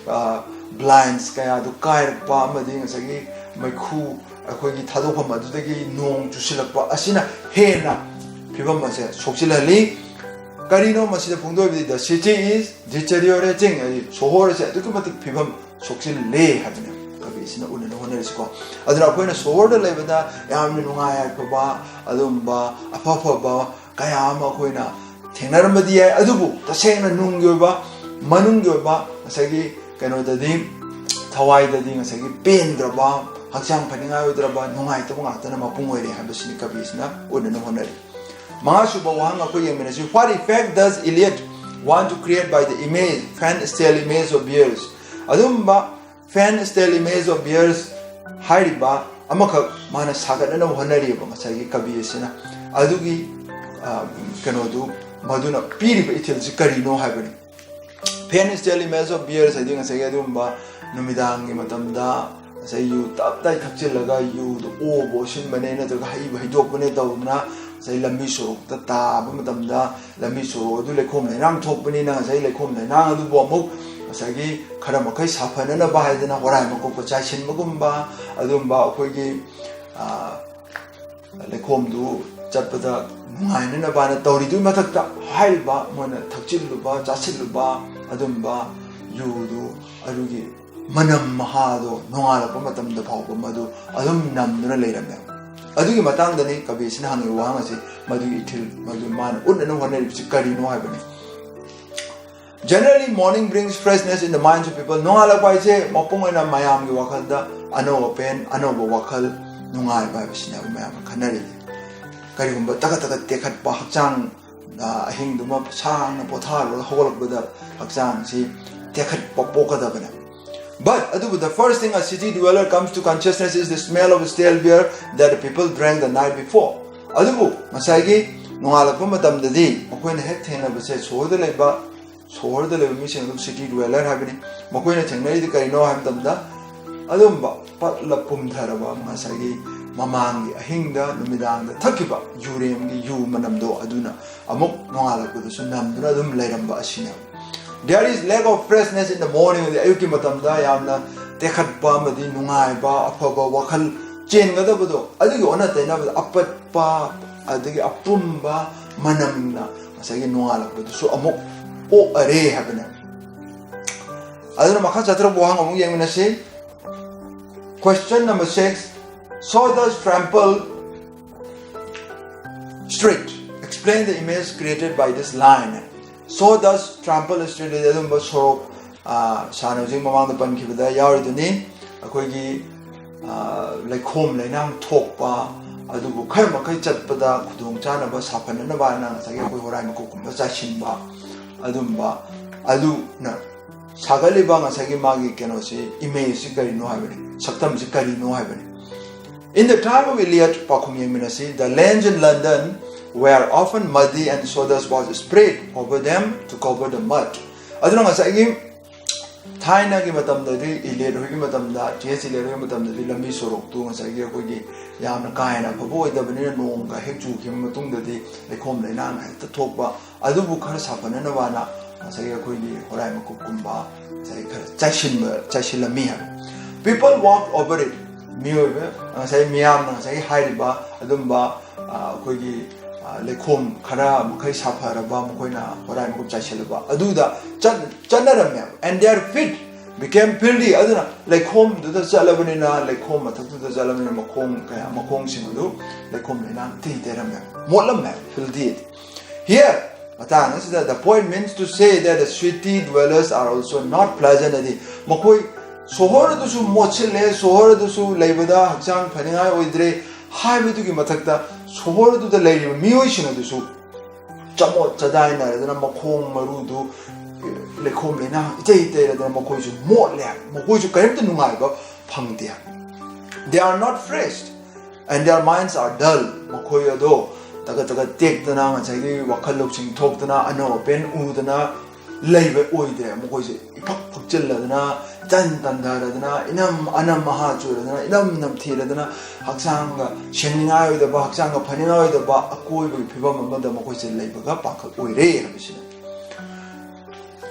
ꯑ, blinds ꯀꯌꯥꯗꯨ ꯀꯥꯏꯔꯛꯄ ꯑꯃꯗꯤ ꯉꯁꯥꯏꯒꯤ ꯃꯩꯈꯨ ꯑꯩꯈꯣꯏꯒꯤ ꯊꯥꯗꯣꯛꯐꯝ ꯑꯗꯨꯗꯒꯤ ꯅꯣꯡ ꯆꯨꯁꯤꯜꯂꯛꯄ ꯑꯁꯤꯅ ꯍꯦꯟꯅ ꯐꯤꯕꯝ ꯑꯁꯦ ꯁꯣꯛꯆꯤꯜꯍꯜꯂꯤ꯫ ꯀꯔꯤꯅꯣ ꯃꯁꯤꯗ ꯐꯣꯡꯗꯣꯛꯏꯕꯗꯤ, "The city is deteriorating", ꯍꯥꯏꯗꯤ ꯁꯣꯍꯣꯔ ꯑꯁꯦ ꯑꯗꯨꯛꯀꯤ ꯃꯇꯤꯛ ꯐꯤꯕꯝ ꯁꯣꯛꯆꯤꯜꯂꯦ ꯍꯥꯏꯕꯅꯦ ꯀꯕꯤꯁꯤꯅ ꯎꯠꯅꯅꯕ ꯍꯣꯠꯅꯔꯤꯁꯤꯀꯣ꯫ ꯑꯗꯨꯅ ꯑꯩꯈꯣꯏꯅ ꯁꯣꯍꯣꯔꯗ ꯂꯩꯕꯗ ꯌꯥꯝꯅ ꯅꯨꯡꯉꯥꯏ ꯌꯥꯏꯐꯕ, ꯑꯗꯨꯒꯨꯝꯕ ꯑꯐ ꯑꯐꯕ ꯀꯌꯥ ꯑꯃ ꯑꯩꯈꯣꯏꯅ ꯊꯦꯡꯅꯔꯝꯕꯗꯤ ꯌꯥꯏ, ꯑꯗꯨꯕꯨ ꯇꯁꯦꯡꯅ ꯅꯨꯡꯒꯤ ꯑꯣꯏꯕ ꯃꯅꯨꯡꯒꯤ ꯑꯣꯏꯕ ꯉꯁꯥꯏꯒꯤ ꯀꯩꯅꯣꯗꯗꯤ, ꯊꯋꯥꯏꯗꯗꯤ ꯉꯁꯥꯏꯒꯤ ꯄꯦꯟꯗ꯭ꯔꯕ, ꯍꯛꯆꯥꯡ ꯐꯅꯤꯡꯉꯥꯏ ꯑꯣꯏꯗ꯭ꯔꯕ, ꯅꯨꯡꯉꯥꯏꯇꯕ ꯉꯥꯛꯇꯅ ꯃꯄꯨꯡ ꯑꯣꯏꯔꯦ ꯍꯥꯏꯕꯁꯤꯅꯤ ꯀꯕꯤꯁꯤꯅ ꯎꯠꯅꯅꯕ ꯍꯣꯠꯅꯔꯤ꯫ ꯃꯉꯥꯁꯨꯕ ꯋꯥꯍꯪ ꯑꯩꯈꯣꯏ ꯌꯦꯡꯃꯤꯟꯅꯁꯤ, "What effect does Eliot want to create by the image, fan stale image of bears?" ꯑꯗꯨꯝꯕ fan stale image of bears ꯍꯥꯏꯔꯤꯕ ꯑꯃꯈꯛ ꯃꯥꯅ ꯁꯥꯒꯠꯅꯅꯕ ꯍꯣꯠꯅꯔꯤꯕ ꯉꯁꯥꯏꯒꯤ ꯀꯕꯤ ꯑꯁꯤꯅ, ꯑꯗꯨꯒꯤ, ꯑ, ꯀꯩꯅꯣꯗꯨ, ꯃꯗꯨꯅ ꯄꯤꯔꯤꯕ ꯏꯊꯤꯜꯁꯤ ꯀꯔꯤꯅꯣ ꯍꯥꯏꯕꯅꯤ꯫ Fan stale image of bears ꯍꯥꯏꯗꯤ ꯉꯁꯥꯏꯒꯤ ꯑꯗꯨꯒꯨꯝꯕ ꯅꯨꯃꯤꯗꯥꯡꯒꯤ ꯃꯇꯝꯗ ꯉꯁꯥꯏ ꯌꯨ ꯇꯞ ꯇꯥꯏ ꯊꯛꯆꯤꯜꯂꯒ ꯌꯨꯗꯣ ꯑꯣꯕ ꯑꯣꯁꯤꯟꯕꯅꯦ ꯅꯠꯇ꯭ꯔꯒ ꯍꯩꯕ ꯍꯩꯗꯣꯛꯄꯅꯦ ꯇꯧꯗꯅ ꯉꯁꯥꯏ ꯂꯝꯕꯤ ꯁꯣꯔꯣꯛꯇ ꯇꯥꯕ ꯃꯇꯝꯗ ꯂꯝꯕꯤ ꯁꯣꯔꯣꯛ ꯑꯗꯨ ꯂꯩꯈꯣꯝ ꯂꯩꯅꯥꯡ ꯊꯣꯛꯄꯅꯤꯅ ꯉꯁꯥꯏ ꯂꯩꯈꯣꯝ ꯂꯩꯅꯥꯡ ꯑꯗꯨꯕꯨ ꯑꯃꯨꯛ ꯉꯁꯥꯏꯒꯤ ꯈꯔ ꯃꯈꯩ ꯁꯥꯐꯅꯅꯕ ꯍꯥꯏꯗꯅ ꯍꯣꯔꯥꯏ ꯃꯀꯣꯛꯇ ꯆꯥꯏꯁꯤꯟꯕꯒꯨꯝꯕ, ꯑꯗꯨꯝꯕ ꯑꯩꯈꯣꯏꯒꯤ, ꯑ, ꯂꯩꯈꯣꯝꯗꯨ ꯆꯠꯄꯗ ꯅꯨꯡꯉꯥꯏꯅꯅꯕꯅ ꯇꯧꯔꯤꯗꯨꯒꯤ ꯃꯊꯛꯇ ꯍꯥꯏꯔꯤꯕ ꯃꯣꯏꯅ ꯊꯛꯆꯤꯜꯂꯨꯕ, ꯆꯥꯁꯤꯜꯂꯨꯕ ꯑꯗꯨꯝꯕ ꯌꯨꯗꯨ ꯑꯗꯨꯒꯤ ꯃꯅꯝ ꯃꯍꯥꯗꯣ ꯅꯣꯡꯉꯥꯜꯂꯛꯄ ꯃꯇꯝꯗ ꯐꯥꯎꯕ ꯃꯗꯨ ꯑꯗꯨꯝ ꯅꯝꯗꯨꯅ ꯂꯩꯔꯝꯃꯦ꯫ ꯑꯗꯨꯒꯤ ꯃꯇꯥꯡꯗꯅꯤ ꯀꯕꯤꯁꯤꯅ ꯍꯪꯉꯤꯕ ꯋꯥꯍꯪ ꯑꯁꯤ, ꯃꯗꯨꯒꯤ ꯏꯊꯤꯜ, ꯃꯗꯨ ꯃꯥꯅ ꯎꯠꯅꯅꯕ ꯍꯣꯠꯅꯔꯤꯕꯁꯤ ꯀꯔꯤꯅꯣ ꯍꯥꯏꯕꯅꯤ꯫ Generally, morning brings freshness in the minds of people. ꯅꯣꯡꯉꯥꯜꯂꯛꯄ ꯍꯥꯏꯁꯦ ꯃꯄꯨꯡ ꯑꯣꯏꯅ ꯃꯌꯥꯝꯒꯤ ꯋꯥꯈꯜꯗ ꯑꯅꯧꯕ ꯄꯦꯟ, ꯑꯅꯧꯕ ꯋꯥꯈꯜ, ꯅꯨꯡꯉꯥꯏꯕ ꯍꯥꯏꯕꯁꯤꯅꯦꯕ ꯃꯌꯥꯝꯅ ꯈꯟꯅꯔꯤꯁꯦ꯫ ꯀꯔꯤꯒꯨꯝꯕ ꯇꯀꯠ ꯇꯀꯠ ꯇꯦꯛꯈꯠꯄ ꯍꯛꯆꯥꯡ, ꯑ, ꯑꯍꯤꯡꯗꯨꯃ ꯁꯥꯡꯅ ꯄꯣꯊꯥꯔꯨꯔꯒ ꯍꯧꯒꯠꯂꯛꯄꯗ ꯍꯛꯆꯥꯡꯁꯤ ꯇꯦꯛꯈꯠꯄ ꯄꯣꯛꯀꯗꯕꯅꯦ꯫ But ꯑꯗꯨꯕꯨ the first thing a city dweller comes to consciousness is the smell of stale beer that the people drank the night before. ꯑꯗꯨꯕꯨ ꯉꯁꯥꯏꯒꯤ ꯅꯣꯡꯉꯥꯜꯂꯛꯄ ꯃꯇꯝꯗꯗꯤ ꯃꯈꯣꯏꯅ ꯍꯦꯛ ꯊꯦꯡꯅꯕꯁꯦ ꯁꯣꯍꯣꯔꯗ ꯂꯩꯕ, ꯁꯣꯍꯣꯔꯗ ꯂꯩꯕ ꯃꯤꯁꯤꯡ ꯑꯗꯨꯝ city dweller ꯍꯥꯏꯕꯅꯤ, ꯃꯈꯣꯏꯅ ꯊꯦꯡꯅꯔꯤꯗꯤ ꯀꯔꯤꯅꯣ ꯍꯥꯏꯕ ꯃꯇꯝꯗ ꯑꯗꯨꯝꯕ ꯄꯠꯂ ꯄꯨꯝꯊꯔꯕ ꯉꯁꯥꯏꯒꯤ ꯃꯃꯥꯡꯒꯤ ꯑꯍꯤꯡꯗ ꯅꯨꯃꯤꯗꯥꯡꯗ ꯊꯛꯈꯤꯕ ꯌꯨꯔꯦꯝꯒꯤ ꯌꯨ ꯃꯅꯝꯗꯣ ꯑꯗꯨꯅ ꯑꯃꯨꯛ ꯅꯣꯡꯉꯥꯜꯂꯛꯄꯗꯁꯨ ꯅꯝꯗꯨꯅ ꯑꯗꯨꯝ ꯂꯩꯔꯝꯕ ꯑꯁꯤꯅꯦꯕ꯫ There is lack of freshness in the morning. ꯑꯌꯨꯛꯀꯤ ꯃꯇꯝꯗ ꯌꯥꯝꯅ ꯇꯦꯛꯈꯠꯄ ꯑꯃꯗꯤ ꯅꯨꯡꯉꯥꯏꯕ, ꯑꯐꯕ ꯋꯥꯈꯜ ꯆꯦꯟꯒꯗꯕꯗꯣ, ꯑꯗꯨꯒꯤ ꯑꯣꯟꯅ ꯇꯩꯅꯕꯗ ꯑꯄꯠꯄ, ꯑꯗꯒꯤ ꯑꯄꯨꯝꯕ ꯃꯅꯝꯅ ꯉꯁꯥꯏꯒꯤ ꯅꯣꯡꯉꯥꯜꯂꯛꯄꯗꯨꯁꯨ ꯑꯃꯨꯛ ꯑꯣꯛꯑꯔꯦ ꯍꯥꯏꯕꯅꯦ꯫ ꯑꯗꯨꯅ ꯃꯈꯥ ꯆꯠꯊꯔꯛꯄ ꯋꯥꯍꯪ ꯑꯃꯨꯛ ꯌꯦꯡꯃꯤꯟꯅꯁꯤ꯫ Question number six. Sawdust trample street. Explain the image created by this line. So does trample street, ꯑꯗꯨꯝꯕ ꯁꯣꯔꯣꯛ, ꯑ, ꯁꯥꯔꯅ ꯍꯧꯖꯤꯛ ꯃꯃꯥꯡꯗ ꯄꯟꯈꯤꯕꯗ ꯌꯥꯎꯔꯤꯗꯨꯅꯤ꯫ ꯑꯩꯈꯣꯏꯒꯤ, ꯑ, ꯂꯩꯈꯣꯝ ꯂꯩꯅꯥꯡ ꯊꯣꯛꯄ, ꯑꯗꯨꯕꯨ ꯈꯔ ꯃꯈꯩ ꯆꯠꯄꯗ ꯈꯨꯗꯣꯡ ꯆꯥꯅꯕ ꯁꯥꯐꯅꯅꯕ ꯍꯥꯏꯅ ꯉꯁꯥꯏꯒꯤ ꯑꯩꯈꯣꯏ ꯍꯣꯔꯥꯏ ꯃꯀꯨꯞꯀꯨꯝꯕ ꯆꯥꯏꯁꯤꯟꯕ, ꯑꯗꯨꯝꯕ, ꯑꯗꯨꯅ ꯁꯥꯒꯠꯂꯤꯕ ꯉꯁꯥꯏꯒꯤ ꯃꯥꯒꯤ ꯀꯩꯅꯣꯁꯤ, image ꯁꯤ ꯀꯔꯤꯅꯣ ꯍꯥꯏꯕꯅꯤ, ꯁꯛꯇꯝꯁꯤ ꯀꯔꯤꯅꯣ ꯍꯥꯏꯕꯅꯤ꯫ In the time of Eliot, ꯄꯥꯎꯈꯨꯝ ꯌꯦꯡꯃꯤꯟꯅꯁꯤ, the lanes in London were often muddy and sawdust was spread over them to cover the mud. ꯑꯗꯨꯅ ꯉꯁꯥꯏꯒꯤ ꯊꯥꯏꯅꯒꯤ ꯃꯇꯝꯗꯗꯤ, ꯏꯂꯤꯌꯠ ꯍꯣꯏꯒꯤ ꯃꯇꯝꯗ, ꯇꯤ ꯑꯦꯁ ꯏꯂꯤꯌꯠ ꯍꯣꯏꯒꯤ ꯃꯇꯝꯗꯗꯤ ꯂꯝꯕꯤ ꯁꯣꯔꯣꯛꯇꯨ ꯉꯁꯥꯏꯒꯤ ꯑꯩꯈꯣꯏꯒꯤ ꯌꯥꯝꯅ ꯀꯥ ꯍꯦꯟꯅ ꯑꯐꯕ ꯑꯣꯏꯗꯕꯅꯤꯅ ꯅꯣꯡꯒ ꯍꯦꯛ ꯆꯨꯈꯤꯕ ꯃꯇꯨꯡꯗꯗꯤ ꯂꯩꯈꯣꯝ ꯂꯩꯅꯥꯡ ꯍꯦꯛꯇ ꯊꯣꯛꯄ, ꯑꯗꯨꯕꯨ ꯈꯔ ꯁꯥꯐꯅꯅꯕꯅ ꯉꯁꯥꯏꯒꯤ ꯑꯩꯈꯣꯏꯒꯤ ꯍꯣꯔꯥꯏ ꯃꯀꯨꯞꯀꯨꯝꯕ ꯉꯁꯥꯏ ꯈꯔ ꯆꯥꯏꯁꯤꯟꯕ, ꯆꯥꯏꯁꯤꯜꯂꯝꯃꯤ ꯍꯥꯏꯕ꯫ People walked over it. ꯃꯤꯑꯣꯏꯕ, ꯉꯁꯥꯏ ꯃꯤꯌꯥꯝꯅ ꯉꯁꯥꯏ ꯍꯥꯏꯔꯤꯕ ꯑꯗꯨꯝꯕ, ꯑ, ꯑꯩꯈꯣꯏꯒꯤ, ꯑ, ꯂꯩꯈꯣꯝ ꯈꯔ ꯃꯈꯩ ꯁꯥꯐꯔꯕ ꯃꯈꯣꯏꯅ ꯍꯣꯔꯥꯏ ꯃꯀꯨꯞ ꯆꯥꯏꯁꯤꯜꯂꯕ ꯑꯗꯨꯗ ꯆꯠ-, ꯆꯠꯅꯔꯝꯃꯦꯕ꯫ And their feet became filthy. ꯑꯗꯨꯅ ꯂꯩꯈꯣꯝꯗꯨꯗ ꯆꯠꯂꯕꯅꯤꯅ, ꯂꯩꯈꯣꯝ ꯃꯊꯛꯇꯨꯗ ꯆꯠꯂꯕꯅꯤꯅ ꯃꯈꯣꯡ ꯀꯌꯥ, ꯃꯈꯣꯡꯁꯤꯡ ꯑꯗꯨ ꯂꯩꯈꯣꯝ ꯂꯩꯅꯥꯡ ꯏꯇꯩ ꯇꯩꯔꯝꯃꯦꯕ, ꯃꯣꯠꯂꯝꯃꯦꯕ, filthy꯫ Here, ꯃꯇꯥꯡ ꯑꯁꯤꯗ, the poet means to say that the city dwellers are also not pleasant ꯑꯗꯤ, ꯃꯈꯣꯏ ꯁꯣꯍꯣꯔ ꯑꯗꯨꯁꯨ ꯃꯣꯠꯁꯤꯜꯂꯦ, ꯁꯣꯍꯣꯔ ꯑꯗꯨꯁꯨ ꯂꯩꯕꯗ ꯍꯛꯆꯥꯡ ꯐꯅꯤꯡꯉꯥꯏ ꯑꯣꯏꯗ꯭ꯔꯦ ꯍꯥꯏꯕꯗꯨꯒꯤ ꯃꯊꯛꯇ ꯁꯣꯍꯣꯔ ꯑꯗꯨꯗ ꯂꯩꯔꯤꯕ ꯃꯤꯑꯣꯏꯁꯤꯡ ꯑꯗꯨꯁꯨ ꯆꯃꯣꯠ ꯆꯗꯥꯏꯅꯔꯗꯅ, ꯃꯈꯣꯡ ꯃꯔꯨꯗꯨ ꯂꯩꯈꯣꯝ ꯂꯩꯅꯥꯡ ꯏꯇꯩ ꯇꯩꯔꯗꯅ ꯃꯈꯣꯏꯁꯨ ꯃꯣꯠꯂꯦ, ꯃꯈꯣꯏꯁꯨ ꯀꯔꯤꯝꯇ ꯅꯨꯡꯉꯥꯏꯕ ꯐꯪꯗꯦ꯫ They are not fresh and their minds are dull. ꯃꯈꯣꯏ ꯑꯗꯣ ꯇꯒꯠ ꯇꯒꯠ ꯇꯦꯛꯇꯅ, ꯉꯁꯥꯏꯒꯤ ꯋꯥꯈꯜ ꯂꯧꯁꯤꯡ ꯊꯣꯛꯇꯅ, ꯑꯅꯧ ꯑꯄꯦꯟ ꯎꯗꯅ ꯂꯩꯕ ꯑꯣꯏꯗ꯭ꯔꯦ꯫ ꯃꯈꯣꯏꯁꯦ ꯏꯐꯛ ꯐꯛꯆꯤꯜꯂꯗꯅ, ꯏꯇꯟ ꯇꯟꯊꯔꯗꯅ, ꯏꯅꯝ ꯑꯅꯝ ꯑꯍꯥ ꯆꯨꯔꯗꯅ, ꯏꯅꯝ ꯅꯝꯊꯤꯔꯗꯅ, ꯍꯛꯆꯥꯡꯒ ꯁꯦꯡꯅꯤꯡꯉꯥꯏ ꯑꯣꯏꯗꯕ, ꯍꯛꯆꯥꯡꯒ ꯐꯅꯤꯡꯉꯥꯏ ꯑꯣꯏꯗꯕ ꯑꯀꯣꯏꯕꯒꯤ ꯐꯤꯕꯝ ꯑꯃꯗ ꯃꯈꯣꯏꯁꯦ ꯂꯩꯕꯒ ꯄꯥꯡꯈꯛ ꯑꯣꯏꯔꯦ ꯍꯥꯏꯕꯁꯤꯅ꯫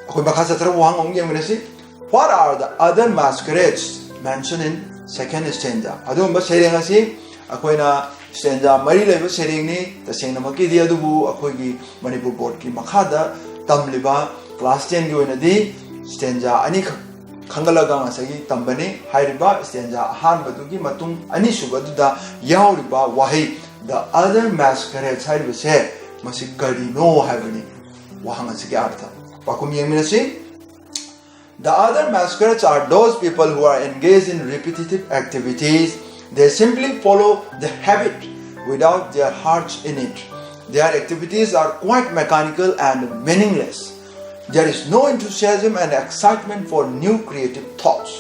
ꯑꯩꯈꯣꯏ ꯃꯈꯥ ꯆꯠꯊꯔꯛꯄ ꯋꯥꯍꯪ ꯑꯃꯨꯛ ꯌꯦꯡꯃꯤꯟꯅꯁꯤ꯫ What are the other masquerades mentioned in second stanza? ꯑꯗꯨꯒꯨꯝꯕ ꯁꯩꯔꯦꯡ ꯑꯁꯤ ꯑꯩꯈꯣꯏꯅ stanza ꯃꯔꯤ ꯂꯩꯕ ꯁꯩꯔꯦꯡꯅꯤ꯫ ꯇꯁꯦꯡꯅꯃꯛꯀꯤꯗꯤ ꯑꯗꯨꯕꯨ ꯑꯩꯈꯣꯏꯒꯤ ꯃꯅꯤꯄꯨꯔ ꯕꯣꯔꯗꯀꯤ ꯃꯈꯥꯗ ꯇꯝꯂꯤꯕ class ten ꯒꯤ ꯑꯣꯏꯅꯗꯤ stanza ꯑꯅꯤꯈꯛ ꯈꯟꯒꯠꯂꯒ ꯉꯁꯥꯏꯒꯤ ꯇꯝꯕꯅꯤ꯫ ꯍꯥꯏꯔꯤꯕ stanza ꯑꯍꯥꯟꯕꯗꯨꯒꯤ ꯃꯇꯨꯡ ꯑꯅꯤꯁꯨꯕꯗꯨꯗ ꯌꯥꯎꯔꯤꯕ ꯋꯥꯍꯩ the other masquerades ꯍꯥꯏꯔꯤꯕꯁꯦ ꯃꯁꯤ ꯀꯔꯤꯅꯣ ꯍꯥꯏꯕꯅꯤ꯫ ꯋꯥꯍꯪ ꯑꯁꯤꯒꯤ ꯑꯥꯔꯊ꯫ ꯄꯥꯎꯈꯨꯝ ꯌꯦꯡꯃꯤꯟꯅꯁꯤ꯫ The other masquerades are those people who are engaged in repetitive activities. They simply follow the habit without their hearts in it. Their activities are quite mechanical and meaningless. There is no enthusiasm and excitement for new creative thoughts.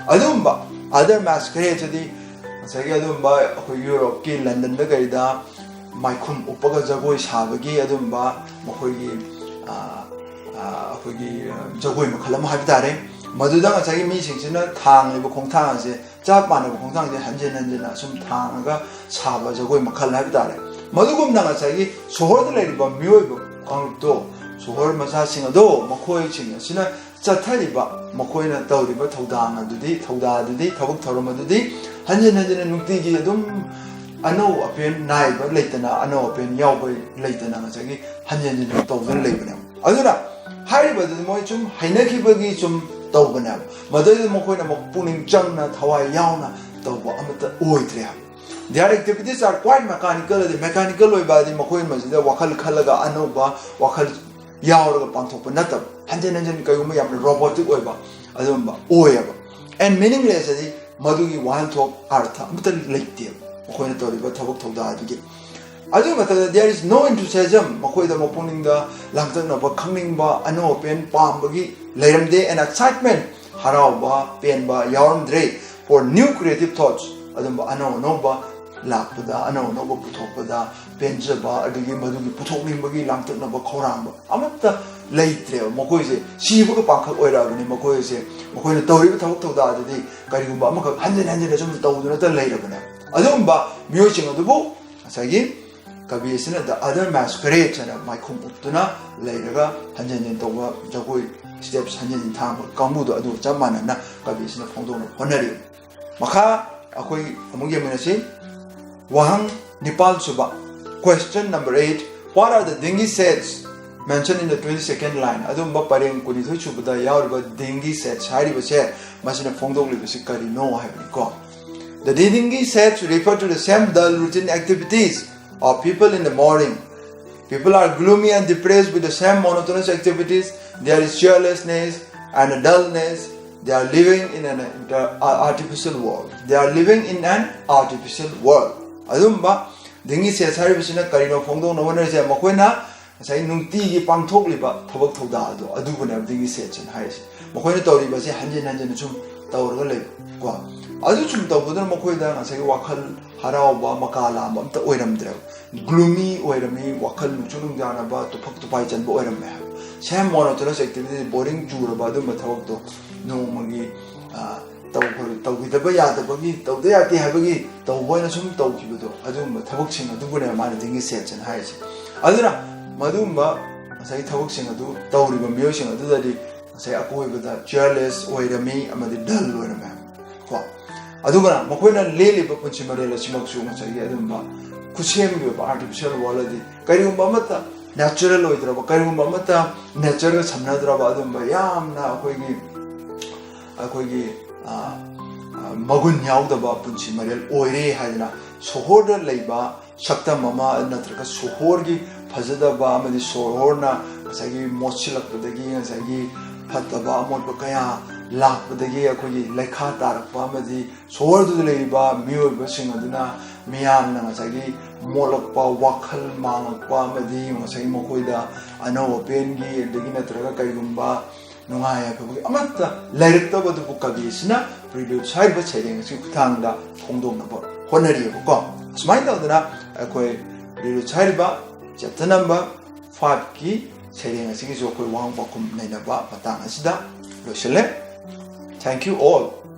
ꯑꯗꯨꯝꯕ other masquerades ꯑꯗꯤ ꯉꯁꯥꯏꯒꯤ ꯑꯗꯨꯝꯕ ꯑꯩꯈꯣꯏ ꯌꯨꯔꯣꯞꯀꯤ ꯂꯟꯗꯟꯗ ꯀꯩꯗ ꯃꯥꯏꯈꯨꯝ ꯎꯞꯄꯒ ꯖꯒꯣꯏ ꯁꯥꯕꯒꯤ ꯑꯗꯨꯝꯕ ꯃꯈꯣꯏꯒꯤ ꯑꯩꯈꯣꯏꯒꯤ ꯖꯒꯣꯏ ꯃꯈꯜ ꯑꯃ ꯍꯥꯏꯕ ꯇꯥꯔꯦ꯫ ꯃꯗꯨꯗ ꯉꯁꯥꯏꯒꯤ ꯃꯤꯁꯤꯡꯁꯤꯅ ꯊꯥꯡꯂꯤꯕ ꯈꯣꯡꯊꯥꯡ ꯑꯁꯦ ꯆꯞ ꯃꯥꯟꯅꯕ ꯈꯣꯡꯊꯥꯡꯁꯦ ꯍꯟꯖꯤꯟ ꯍꯟꯖꯤꯟꯅ ꯑꯁꯨꯝ ꯊꯥꯡꯉꯒ ꯁꯥꯕ ꯖꯒꯣꯏ ꯃꯈꯜ ꯍꯥꯏꯕ ꯇꯥꯔꯦ꯫ ꯃꯗꯨꯒꯨꯝꯅ ꯉꯁꯥꯏꯒꯤ ꯁꯣꯍꯣꯔꯗ ꯂꯩꯔꯤꯕ ꯃꯤꯑꯣꯏꯕ ꯀꯥꯡꯂꯨꯞꯇꯣ, ꯁꯣꯍꯣꯔ ꯃꯆꯥꯁꯤꯡ ꯑꯗꯣ, ꯃꯈꯣꯏꯁꯤꯡ ꯑꯁꯤꯅ ꯆꯠꯊꯔꯤꯕ, ꯃꯈꯣꯏꯅ ꯇꯧꯔꯤꯕ ꯊꯧꯗꯥꯡ ꯑꯗꯨꯗꯤ, ꯊꯧꯗꯥ ꯑꯗꯨꯗꯤ, ꯊꯕꯛ ꯊꯧꯔꯝ ꯑꯗꯨꯗꯤ ꯍꯟꯖꯤꯟ ꯍꯟꯖꯤꯟꯅ ꯅꯨꯡꯇꯤꯒꯤ ꯑꯗꯨꯝ ꯑꯅꯧ ꯑꯄꯦꯟ ꯅꯥꯏꯕ ꯂꯩꯇꯅ, ꯑꯅꯧ ꯑꯄꯦꯟ ꯌꯥꯎꯕ ꯂꯩꯇꯅ ꯉꯁꯥꯏꯒꯤ ꯍꯟꯖꯤꯟ ꯍꯟꯖꯤꯟ ꯇꯧꯗꯨꯅ ꯂꯩꯕꯅꯦꯕ꯫ ꯑꯗꯨꯅ ꯍꯥꯏꯔꯤꯕꯗꯨꯗꯤ ꯃꯣꯏ ꯁꯨꯝ ꯍꯩꯅꯈꯤꯕꯒꯤ ꯁꯨꯝ ꯇꯧꯕꯅꯦꯕ꯫ ꯃꯗꯨꯗ ꯃꯈꯣꯏꯅ ꯑꯃꯨꯛ ꯄꯨꯛꯅꯤꯡ ꯆꯪꯅ ꯊꯋꯥꯏ ꯌꯥꯎꯅ ꯇꯧꯕ ꯑꯃꯠꯇ ꯑꯣꯏꯗ꯭ꯔꯦ ꯍꯥꯏꯕ꯫ Their activities are quite mechanical. ꯑꯗꯤ mechanical ꯑꯣꯏꯕ ꯍꯥꯏꯗꯤ ꯃꯈꯣꯏ ꯃꯁꯤꯗ ꯋꯥꯈꯜ ꯈꯜꯂꯒ ꯑꯅꯧꯕ ꯋꯥꯈꯜ ꯌꯥꯎꯔꯒ ꯄꯥꯡꯊꯣꯛꯄ ꯅꯠꯇꯕ, ꯍꯟꯖꯤꯟ ꯍꯟꯖꯤꯟ ꯀꯩꯒꯨꯝꯕ ꯌꯥꯝꯅ robotic ꯑꯣꯏꯕ ꯑꯗꯨꯒꯨꯝꯕ ꯑꯣꯏꯌꯦꯕ꯫ And meaningless ꯑꯗꯤ ꯃꯗꯨꯒꯤ ꯋꯥꯍꯟꯊꯣꯛ ꯑꯥꯔꯊ ꯑꯃꯠꯇ ꯂꯩꯇꯦꯕ ꯃꯈꯣꯏꯅ ꯇꯧꯔꯤꯕ ꯊꯕꯛ ꯊꯧꯗꯥ ꯑꯗꯨꯒꯤ꯫ ꯑꯗꯨꯒꯤ ꯃꯊꯛꯇ there is no enthusiasm, ꯃꯈꯣꯏꯗ ꯃꯄꯨꯛꯅꯤꯡꯗ ꯂꯥꯡꯇꯛꯅꯕ, ꯈꯪꯅꯤꯡꯕ, ꯑꯅꯧ ꯑꯄꯦꯟ ꯄꯥꯝꯕꯒꯤ ꯂꯩꯔꯝꯗꯦ, and excitement, ꯍꯔꯥꯎꯕ, ꯄꯦꯟꯕ ꯌꯥꯎꯔꯝꯗ꯭ꯔꯦ, for new creative thoughts, ꯑꯗꯨꯝꯕ ꯑꯅꯧ ꯑꯅꯧꯕ ꯂꯥꯛꯄꯗ, ꯑꯅꯧ ꯑꯅꯧꯕ ꯄꯨꯊꯣꯛꯄꯗ ꯄꯦꯟꯖꯕ, ꯑꯗꯒꯤ ꯃꯗꯨꯒꯤ ꯄꯨꯊꯣꯛꯅꯤꯡꯕꯒꯤ ꯂꯥꯡꯇꯛꯅꯕ ꯈꯧꯔꯥꯡꯕ ꯑꯃꯠꯇ ꯂꯩꯇ꯭ꯔꯦꯕ꯫ ꯃꯈꯣꯏꯁꯦ ꯁꯤꯕꯒ ꯄꯥꯡꯈꯛ ꯑꯣꯏꯔꯛꯑꯕꯅꯤ꯫ ꯃꯈꯣꯏꯁꯦ ꯃꯈꯣꯏꯅ ꯇꯧꯔꯤꯕ ꯊꯕꯛ ꯊꯧꯗꯥꯗꯨꯗꯤ ꯀꯔꯤꯒꯨꯝꯕ ꯑꯃꯈꯛ ꯍꯟꯖꯤꯟ ꯍꯟꯖꯤꯟꯅ ꯁꯨꯝ ꯇꯧꯗꯨꯅꯇ ꯂꯩꯔꯕꯅꯦ꯫ ꯑꯗꯨꯒꯨꯝꯕ ꯃꯤꯑꯣꯏꯁꯤꯡ ꯑꯗꯨꯕꯨ ꯉꯁꯥꯏꯒꯤ ꯀꯕꯤ ꯑꯁꯤꯅ the other masquerades ꯍꯥꯏꯅ ꯃꯥꯏꯈꯨꯝ ꯎꯞꯇꯨꯅ ꯂꯩꯔꯒ ꯍꯟꯖꯤꯟ ꯍꯟꯖꯤꯟ ꯇꯧꯕ ꯖꯒꯣꯏ steps ꯍꯟꯖꯤꯟ ꯍꯟꯖꯤꯟ ꯊꯥꯡꯕ ꯀꯥꯡꯕꯨꯗꯣ ꯑꯗꯨꯒ ꯆꯞ ꯃꯥꯟꯅꯅ ꯀꯕꯤ ꯑꯁꯤꯅ ꯐꯣꯡꯗꯣꯛꯅꯕ ꯍꯣꯠꯅꯔꯤ꯫ ꯃꯈꯥ ꯑꯩꯈꯣꯏ ꯑꯃꯨꯛ ꯌꯦꯡꯃꯤꯟꯅꯁꯤ꯫ ꯋꯥꯍꯪ ꯅꯤꯄꯥꯜ ꯁꯨꯕ, question number eight, what are the dingy shades mentioned in the twenty second line? ꯑꯗꯨꯝꯕ ꯄꯔꯦꯡ ꯀꯨꯟꯅꯤꯊꯣꯏ ꯁꯨꯕꯗ ꯌꯥꯎꯔꯤꯕ dingy shades ꯍꯥꯏꯔꯤꯕꯁꯦ ꯃꯁꯤꯅ ꯐꯣꯡꯗꯣꯛꯂꯤꯕꯁꯤ ꯀꯔꯤꯅꯣ ꯍꯥꯏꯕꯅꯤꯀꯣ꯫ The dingy shades refer to the same dull routine activities of people in the morning. People are gloomy and depressed with the same monotonous activities. There is cheerlessness and a dullness. They are living in an inter- uh, artificial world. They are living in an artificial world. ꯑꯗꯨꯝꯕ ꯗꯤꯡꯒꯤ sets ꯍꯥꯏꯔꯤꯕꯁꯤꯅ ꯀꯔꯤꯅꯣ ꯐꯣꯡꯗꯣꯛꯅꯕ ꯍꯣꯠꯅꯔꯤꯁꯦ? ꯃꯈꯣꯏꯅ ꯉꯁꯥꯏ ꯅꯨꯡꯇꯤꯒꯤ ꯄꯥꯡꯊꯣꯛꯂꯤꯕ ꯊꯕꯛ ꯊꯧꯗꯥ ꯑꯗꯣ, ꯑꯗꯨꯕꯨꯅꯦꯕ ꯗꯤꯡꯒꯤ ꯁꯦꯠꯁꯅ ꯍꯥꯏꯔꯤꯁꯦ꯫ ꯃꯈꯣꯏꯅ ꯇꯧꯔꯤꯕꯁꯦ ꯍꯟꯖꯤꯟ ꯍꯟꯖꯤꯟꯅ ꯁꯨꯝ ꯇꯧꯔꯒ ꯂꯩꯕ ꯀꯣ꯫ ꯑꯗꯨ ꯁꯨꯝ ꯇꯧꯕꯗꯨꯅ ꯃꯈꯣꯏꯗ ꯉꯁꯥꯏꯒꯤ ꯋꯥꯈꯜ ꯍꯔꯥꯎꯕ, ꯃꯀꯥ ꯂꯥꯝꯕ ꯑꯝꯇ ꯑꯣꯏꯔꯝꯗ꯭ꯔꯦꯕ꯫ ꯒ꯭ꯂꯨꯃꯤ ꯑꯣꯏꯔꯝꯃꯤ, ꯋꯥꯈꯜ ꯅꯨꯡꯁꯨ ꯅꯨꯡꯖꯥꯅꯕ, ꯇꯨꯐꯛ ꯇꯨꯐꯥꯏ ꯆꯟꯕ ꯑꯣꯏꯔꯝꯃꯦ ꯍꯥꯏꯕ꯫ ꯁꯦꯝ ꯃꯣꯅꯣꯇꯣꯅꯁ ꯑꯦꯛꯇꯤꯚꯤꯇꯤ, ꯕꯣꯔꯤꯡ ꯆꯨꯔꯕ ꯑꯗꯨꯝꯕ ꯊꯕꯛꯇꯣ ꯅꯣꯡꯃꯒꯤ, ꯑ, ꯇꯧ-, ꯇꯧꯈꯤꯗꯕ ꯌꯥꯗꯕꯒꯤ, ꯇꯧꯗ ꯌꯥꯗꯦ ꯍꯥꯏꯕꯒꯤ ꯇꯧꯕ ꯑꯣꯏꯅ ꯁꯨꯝ ꯇꯧꯈꯤꯕꯗꯣ, ꯑꯗꯨꯒꯨꯝꯕ ꯊꯕꯛꯁꯤꯡ ꯑꯗꯨꯕꯨꯅꯦ ꯃꯥꯅ ꯗꯤꯡꯒꯤ ꯁꯦꯠꯁꯅ ꯍꯥꯏꯔꯤꯁꯦ꯫ ꯑꯗꯨꯅ ꯃꯗꯨꯒꯨꯝꯕ ꯉꯁꯥꯏꯒꯤ ꯊꯕꯛꯁꯤꯡ ꯑꯗꯨ ꯇꯧꯔꯤꯕ ꯃꯤꯑꯣꯏꯁꯤꯡ ꯑꯗꯨꯗꯗꯤ ꯉꯁꯥꯏ ꯑꯀꯣꯏꯕꯗ ꯆꯤꯌꯔꯂꯦꯁ ꯑꯣꯏꯔꯝꯃꯤ ꯑꯃꯗꯤ ꯗꯜ ꯑꯣꯏꯔꯝꯃꯦ ꯀꯣ꯫ ꯑꯗꯨꯒ ꯃꯈꯣꯏꯅ ꯂꯦꯜꯂꯤꯕ ꯄꯨꯟꯁꯤ ꯃꯔꯦꯜ ꯑꯁꯤꯃꯛꯁꯨ ꯉꯁꯥꯏꯒꯤ ꯑꯗꯨꯝꯕ ꯈꯨꯠꯁꯦꯝꯒꯤ ꯑꯣꯏꯕ ꯑꯥꯔꯇꯤꯐꯤꯁꯤꯌꯦꯜ ꯋꯥꯔꯜꯗꯗꯤ ꯀꯔꯤꯒꯨꯝꯕ ꯑꯃꯠꯇ ꯅꯦꯆꯔꯦꯜ ꯑꯣꯏꯗ꯭ꯔꯕ, ꯀꯔꯤꯒꯨꯝꯕ ꯑꯃꯠꯇ ꯅꯦꯆꯔꯒ ꯁꯝꯅꯗ꯭ꯔꯕ ꯑꯗꯨꯝꯕ ꯌꯥꯝꯅ ꯑꯩꯈꯣꯏꯒꯤ, ꯑꯩꯈꯣꯏꯒꯤ, ꯑ, ꯑ, ꯃꯒꯨꯟ ꯌꯥꯎꯗꯕ ꯄꯨꯟꯁꯤ ꯃꯔꯦꯜ ꯑꯣꯏꯔꯦ ꯍꯥꯏꯗꯅ ꯁꯣꯍꯣꯔꯗ ꯂꯩꯕ ꯁꯛꯇꯝ ꯑꯃ ꯅꯠꯇ꯭ꯔꯒ ꯁꯣꯍꯣꯔꯒꯤ ꯐꯖꯗꯕ ꯑꯃꯗꯤ ꯁꯣꯍꯣꯔꯅ ꯉꯁꯥꯏꯒꯤ ꯃꯣꯠꯁꯤꯜꯂꯛꯄꯗꯒꯤ, ꯉꯁꯥꯏꯒꯤ ꯐꯠꯇꯕ ꯑꯃꯣꯠꯄ ꯀꯌꯥ ꯂꯥꯛꯄꯗꯒꯤ ꯑꯩꯈꯣꯏꯒꯤ ꯂꯩꯈꯥ ꯇꯥꯔꯛꯄ ꯑꯃꯗꯤ ꯁꯣꯍꯣꯔꯗꯨꯗ ꯂꯩꯔꯤꯕ ꯃꯤꯑꯣꯏꯕꯁꯤꯡ ꯑꯗꯨꯅ ꯃꯤꯌꯥꯝꯅ ꯉꯁꯥꯏꯒꯤ ꯃꯣꯠꯂꯛꯄ, ꯋꯥꯈꯜ ꯃꯥꯡꯂꯛꯄ ꯑꯃꯗꯤ ꯉꯁꯥꯏꯒꯤ ꯃꯈꯣꯏꯗ ꯑꯅꯧ ꯑꯄꯦꯟꯒꯤ ꯑꯗꯒꯤ ꯅꯠꯇ꯭ꯔꯒ ꯀꯔꯤꯒꯨꯝꯕ ꯅꯨꯡꯉꯥꯏ ꯌꯥꯏꯐꯕꯒꯤ ꯑꯃꯠꯇ ꯂꯩꯔꯛꯇꯕꯗꯨꯕꯨ ꯀꯕꯤ ꯑꯁꯤꯅ ꯄ꯭ꯔꯤꯂꯨꯠꯁ ꯍꯥꯏꯔꯤꯕ ꯁꯩꯔꯦꯡ ꯑꯁꯤꯒꯤ ꯈꯨꯠꯊꯥꯡꯗ ꯐꯣꯡꯗꯣꯛꯅꯕ ꯍꯣꯠꯅꯔꯤꯑꯕꯀꯣ꯫ ꯑꯁꯨꯃꯥꯏꯅ ꯇꯧꯗꯅ ꯑꯩꯈꯣꯏ ꯄ꯭ꯔꯤꯂꯨꯠꯁ ꯍꯥꯏꯔꯤꯕ ꯆꯦꯞꯇꯔ ꯅꯝꯕꯔ ꯐꯥꯏꯚꯀꯤ ꯁꯩꯔꯦꯡ ꯑꯁꯤꯒꯤꯁꯨ ꯑꯩꯈꯣꯏ ꯋꯥꯍꯪ ꯄꯥꯎꯈꯨꯝ ꯅꯩꯅꯕ ꯃꯇꯥꯡ ꯑꯁꯤꯗ ꯂꯣꯏꯁꯤꯜꯂꯦ꯫ Thank you all.